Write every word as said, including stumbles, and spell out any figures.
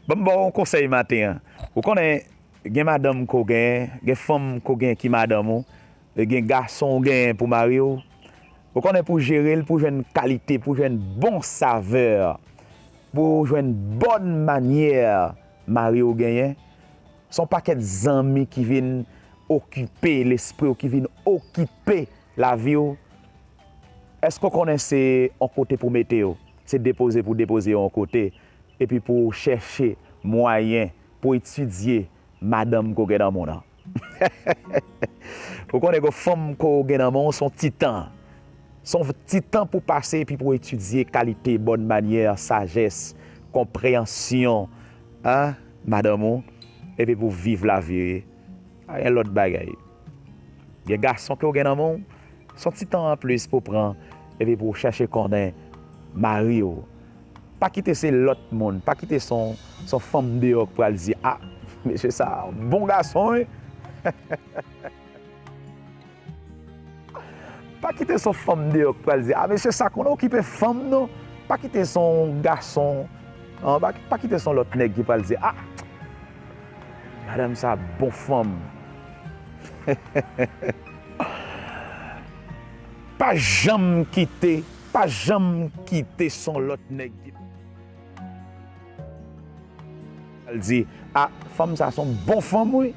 Ban m ba w yon konsèy maten an. Ou konnen, gen madanm ke w genyen, gen fanm ke w genyen ki madanm ou, e gen gason w genyen pou mari w. Ou konnen, pou jere l, pou jwenn kalite, pou jwenn bon savè, pou jwenn bòn manyè mari w genyen, se yon pakèt zanmi ki vin okipe lespri w, ki vin okipe lavi w. Èske w konnen se yon kote pou mete yo? Se depoze pou depoze yo yon kote, epi pou w chèche mwayen pou w etidye madanm ke w gen nan men w nan. Ou konnen ke fanm ke w gen nan men w, se yon titan. Se yon titan pou pase epi pou w etidye kalite, bòn manyè, sajès, konpreyansyon, a, madanm ou, epi pou w viv lavi. Pa gen lòt bagay. Gen gason ke w gen nan men w, se yon ti tan anplis pou w pran, epi pou w chèche konnen mari w. Pa kite se lòt moun, pa kite se yon, se yon fanm deyò k pral di, a, mesye sa a bon gason, wi. Pa kite se yon fanm deyò k pral di, a, mesye sa konn okipe fanm, non. Pa kite se yon gason, an, pa, pa kite se yon lòt nèg ki pral di, a, madanm sa bon fanm. Pa janm kite, pa janm kite se yon lòt nèg ki pral di, a, fanm sa se yon bon fanm, wi.